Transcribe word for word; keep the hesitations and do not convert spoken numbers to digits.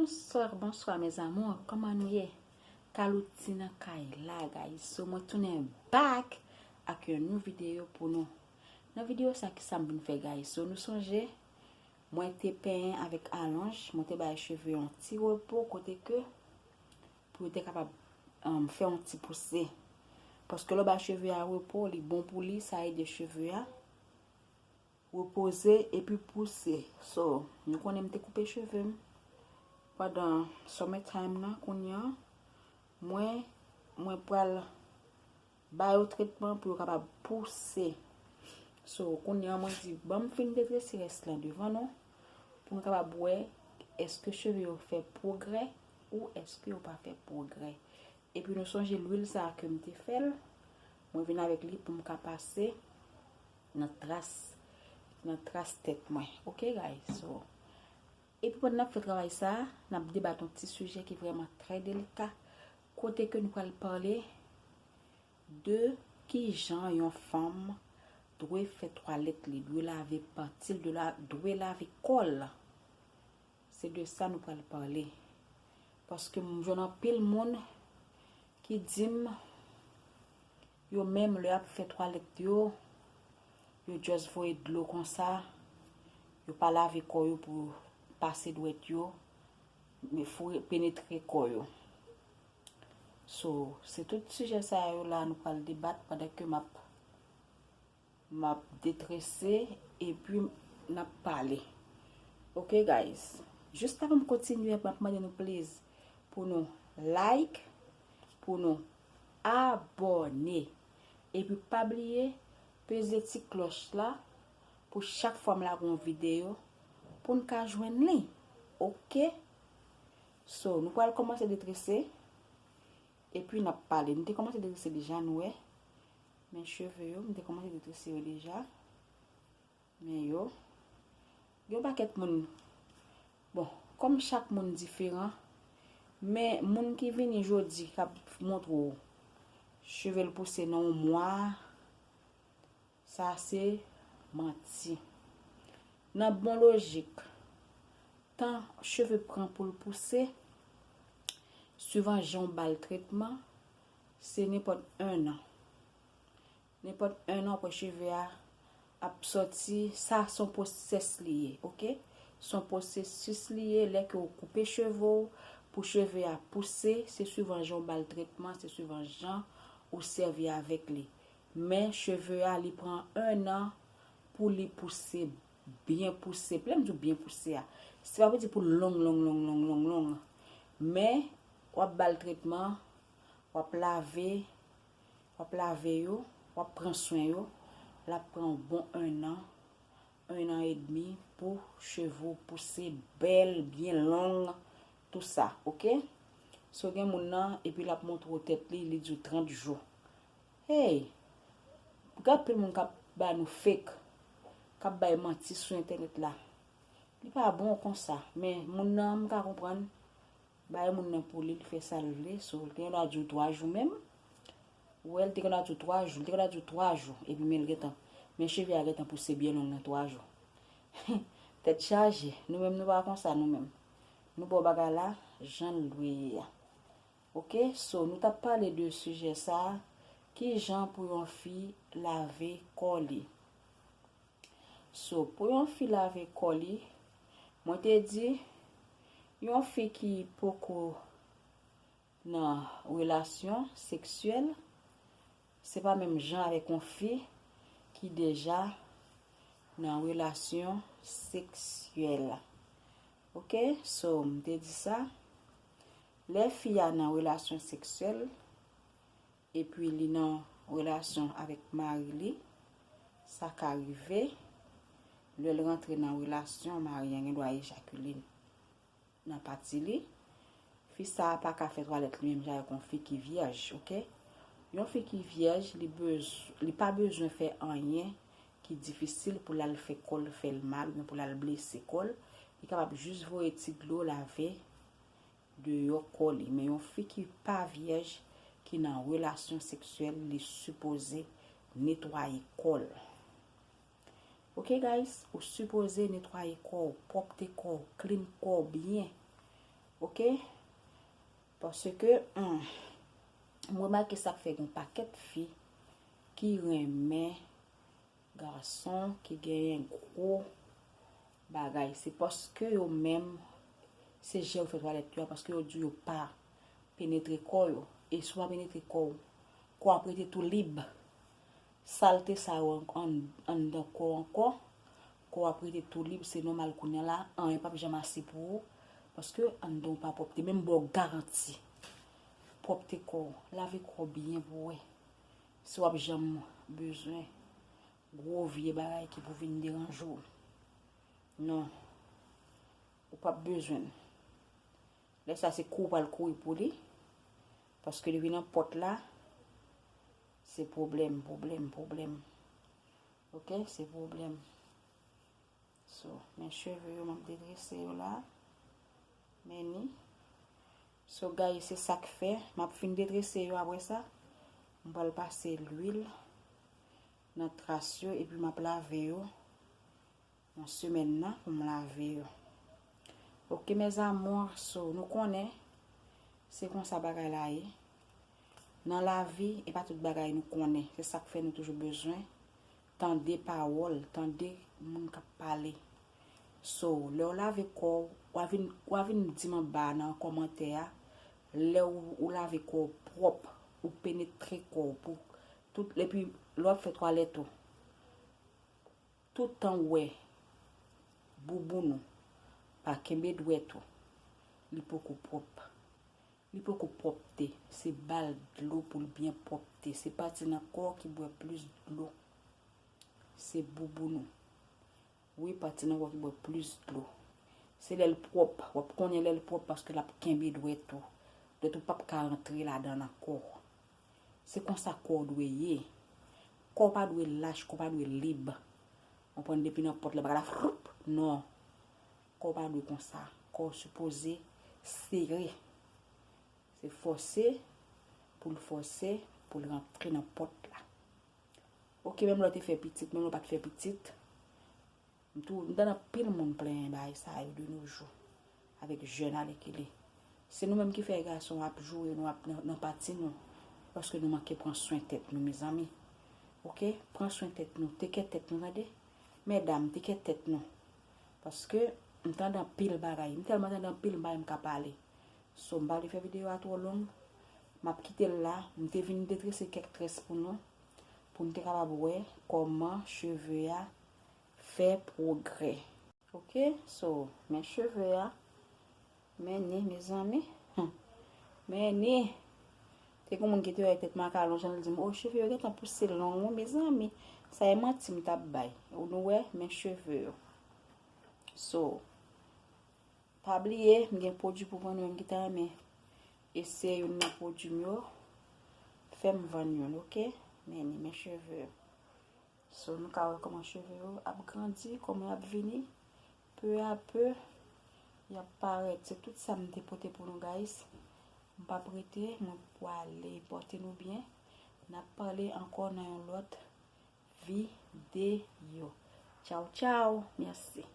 Bonsoir, bonsoir mes amours, kòman nou ye? Kalouti nan kay la, guys. So, mwen tounen back ak yon nou videyo pou nou. Nan videyo sa, ki sa m vin fè, guys? So, nou sonje, mwen te penyen avèk alonj, mwen te bay cheve yon ti repo kote ke pou yo te kapab um, fè yon ti pouse. Paske lè w bay cheve a repo, li bon pou li, sa ede cheve a repoze epi pouse. So, nou konnen m te koupe cheve m pandan summer time nan, kounye a, mwen, mwen pral ba yo tretman pou yo kapab pouse. So, kounye a, mwen di, ban m fin detrese rès lan devan nou, pou nou kapab wè èske cheve yo fè pwogrè ou èske yo pa fè pwogrè. Epi nou sonje lwil sa a ke m te fè l, mwen vin avèk li pou m ka pase nan tras, nan tras tèt mwen. Ok, guys? So, epi pandan n ap fè travay sa a, n ap debat yon ti sijè ki vrèman trè delika, kote ke nou pral pale de kijan yon fanm dwe fè twalèt li, dwe lave panti l, dwe la, dwe lave kò l. Se de sa nou pral pale. Paske m jwenn anpil moun ki di m, yo menm lè y ap fè twalèt yo, yo just voye dlo konsa, yo pa lave kò yo pou pase dwèt yo, men foure, penetre kò yo. So, se tout sijè sa yo la nou pral debat pandan ke m ap, m ap detrese epi n ap pale. Ok, guys? Jis avan m kontinye, m ap mande nou please pou nou like, pou nou abòne. Epi pa bliye peze ti klòch la pou chak fwa m lage yon videyo pou n ka jwenn li. Ok? So, nou pral kòmanse detrese. Epi n ap pale. M te kòmanse detrese deja, nou wè. Men cheve yo, m te kòmanse detrese yo deja. Men yo. Gen yon pakèt moun. Bon, kòm chak moun diferan, men moun ki vini jodi k ap montre w cheve l pouse nan yon mwa, sa se manti. Nan bon lojik, tan cheve pran pou l pouse, swivan jan w ba l tretman, se nenpòt ennan. Nenpòt ennan, w ap wè cheve a ap sòti, sa se yon pwosès li ye, ok? Se yon pwosesis li ye, lè ke w koupe cheve w, pou cheve a pouse, se swivan jan w ba l tretman, se swivan jan ou sèvi avèk li. Men cheve a, li pran ennan pou li pouse, byen pouse. Lè m di w byen pouse a, se pa pou di pou l long, long, long, long, long, long. Men, w ap ba l tretman, w ap lave, w ap lave yo, w ap pran swen yo. L ap pran yon bon ennan, ennan edmi pou cheve w pouse bèl, byen long, tou sa, ok? So gen moun nan, epi l ap montre w tèt li, li di w trant jou. Hey! Gen anpil moun k ap ba nou fake, k ap bay manti sou entènèt la. Li pa bon konsa, men moun nan, m ka konprann. Bay moun nan pou li, li fè sa l vle, so, li te gen dwa di w twa jou menm. Ou wè, li te gen dwa di w twa jou, li te gen dwa di w twa jou, epi men l gentan, men cheve a gentan pouse byen long nan twa jou. Tèt chaje, nou menm nou pa konsa nou menm. Nou ba w bagay la, jan l dwe ye a. Ok, so, nou t ap pale de sijè sa a, kijan pou yon fi lave kò li. So, pou yon fi lave kò li, mwen te di, yon fi ki poko nan relasyon seksyèl, se pa menm jan avèk yon fi ki deja nan relasyon seksyèl. Ok, so, m te di sa. Lè fi a nan relasyon seksyèl, epi li nan relasyon avèk mari li, sa ka rive, lè l rantre nan relasyon, mari an gen dwa ejakile nan pati li. Fi sa a pa ka fè twalèt li menm jan avèk yon fi ki vyèj, ok? Yon fi ki vyèj, li bez-, li pa bezwen fè anyen ki difisil pou l al fè kò l fè l mal, oubyen pou l al blese kò l. Li kapab jis voye ti dlo lave deyò kò li. Men yon fi ki pa vyèj, ki nan relasyon seksyèl, li sipoze netwaye kò l. Ok, guys? Ou sipoze netwaye kò w, pwòpte kò w, clean kò w byen. Ok? Paske, hmm, m remake sa k fè gen yon pakèt fi ki renmen gason ki genyen gwo bagay. Se paske yo menm, se jan yo fè twalèt yo a, paske yo di yo pa penetre kò yo. E si w pa penetre kò w, kò w ap rete tou lib. Salte sa yo an, an, anndan kò w ankò, kò w ap rete tou lib, se nòmal kounye a la, anyen p ap janm ase pou ou, paske anndan w pa pwòpte, men m ba w garanti. Pwòpte kò w, lave kò w byen pou w wè si w ap janm bezwen gwo vye bagay ki pou vin deranje w. Non. Ou p ap bezwen l. Lè sa se kou w pral kouri pou li. Paske depi nan pòt la, se pwoblèm, pwoblèm, pwoblèm. Ok, se pwoblèm. So, men cheve yo, m ap detrese yo la. Men ni. So, guys, se sa k fè. M ap fin detrese yo apre sa. M pral pase lwil nan tras yo, epi m ap lave yo nan semèn nan pou m lave yo. Ok, mes amours, so, nou konnen se konsa bagay la ye. Nan lavi, e pa tout bagay nou konnen. Se sa k fè nou toujou bezwen tande pawòl, tande moun k ap pale. So, lè w lave kò w, w a vin, w a vin di m anba nan kòmantè a, lè w, ou lave kò w pwòp, ou penetre kò w pou tout, epi lè w ap fè twalèt ou, toutan w wè bouboun ou pa kenbe dwèt ou, li poko pwòp. Li poko pwòpte, se ba l dlo pou l byen pwòpte. Se pati nan kò w ki bwè plis dlo. Se bouboun ou. Wi, pati nan kò w ki bwè plis dlo. Se lè l pwòp. W ap konnen lè l pwòp paske l ap kenbe dwèt ou. Dwèt ou p ap ka rantre ladan nan kò w. Se konsa kò w dwe ye. Kò w pa dwe lach, kò w pa dwe lib. Konprann, depi nan pòt la, bagay la, fwoup, non. Kò w pa dwe konsa. Kò w sipoze sere. Se fòse pou l fòse pou l rantre nan pòt la. Ok, menm lè w te fè pitit, menm lè w pa t fè pitit, m tou, m tande anpil moun plenyen bagay sa yo de nos jours, avèk jèn alèkile. Se nou menm ki fè gason ap joure nou, ap nan, nan pati nou, paske nou manke pran swen tèt nou, mezanmi. Ok? Pran swen tèt nou, teke tèt nou, tande? Medam, teke tèt nou. Paske m tande anpil bagay, m tèlman tande anpil bagay m ka pale. So, m pa vle fè videyo a twò long. M ap kite l la. M te vin detrese kèk très pou nou, pou n te kapab wè kòman cheve a fè pwogrè. Ok, so, men cheve a. Men ni, mezanmi. Hum. Men ni. Te gen moun ki te wè tèt makalon, jan l di m, "O, cheve yo gentan pouse long, wi, mezanmi." Sa e manti m t ap bay. Ou nou wè, men cheve yo. So, pa bliye, m gen pwodui pou vann ou menm ki ta renmen eseye youn nan pwodui m yo. Fè m vann youn, ok? Men ni, men cheve yo. So, nou ka wè kòman cheve yo ap grandi, kòman y ap vini. Peu à peu, y ap parèt. Se tout sa m te pote pou nou, guys. M p ap rete, mwen pwale. Pòte nou byen. N ap pale ankò nan yon lòt videyo. Tchaw, tchaw. Mèsi.